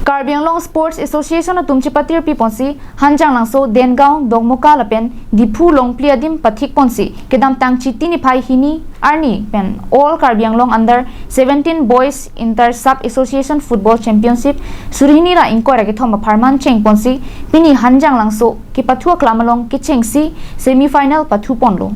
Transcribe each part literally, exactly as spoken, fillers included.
Karbi Anglong Sports Association atum chepatir piponsi Hanjanglangso, Dengaon, Dokmoka lapen Diphu Longpli adim pathik ponsi kedamtang Chiti niphai hini arni pen All Karbi Anglong Under seventeen Boys Inter Sub Association Football Championship suri hini ra ingkoi ra kethom apharman chengponsi pini Hanjanglangso kepathu aklam along kechengsi semi final pathu ponlo.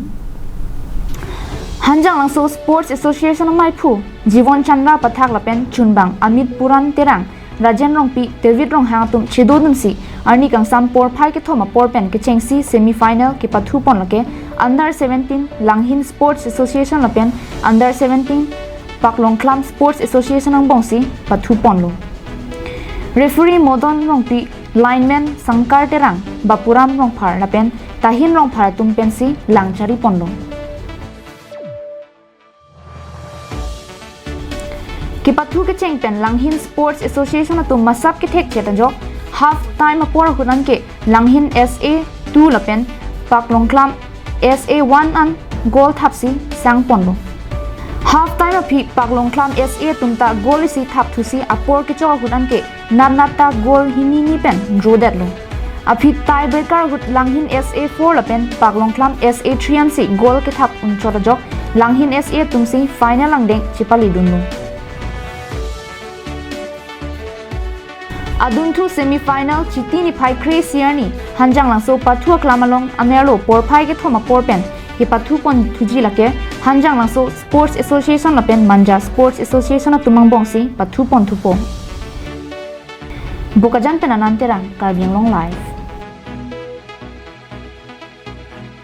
Hanjanglangso Sports Association amaiphu Jibon Chandra Pathak lapen chunbang Amit Puran Terang, Rajen Rongpi, David Ronghang atum chedodunsi arni kangsam porphai kethom apor pen kechengsi semi final kepathu pon lake Under seventeen Langhin Sports Association lapen Under seventeen Paklongkhlam Sports Association angbongsi pathu ponlo. Referee Modon Rongpi, lineman Sangkar Terang, Bapuram Rongphar lapen Tahin Rongphar atum pensi lang chari ponlo. Kepathu kecheng pen Langhin Sports Association atum masap kethek chet ajok half time apor ahut anke Langhin S A two lapen Paklongkhlam S A one an goal thapsi sang ponlo. Half time aphi Paklongkhlam S A atum ta goal isi thapthusi apor kechok ahut anke natnat ta goal hini hini pen draw detlo. Aphi tiebreaker ahut Langhin S A four lapen Paklongkhlam S A three ansi goal kethap unchot ajok Langhin S A atumsi final angdeng chepaledunlo. Adunthu semi final Chiti niphai kre-isi arni Hanjanglangso pathu aklam along amerlo porphai kethom apor pen kepathu ponthuji lake Hanjanglangso Sports Association lapen Manja Sports Association atum angbongsi pathu ponthupo. Bokajan pen Anand Terang, Karbi Anglong Live.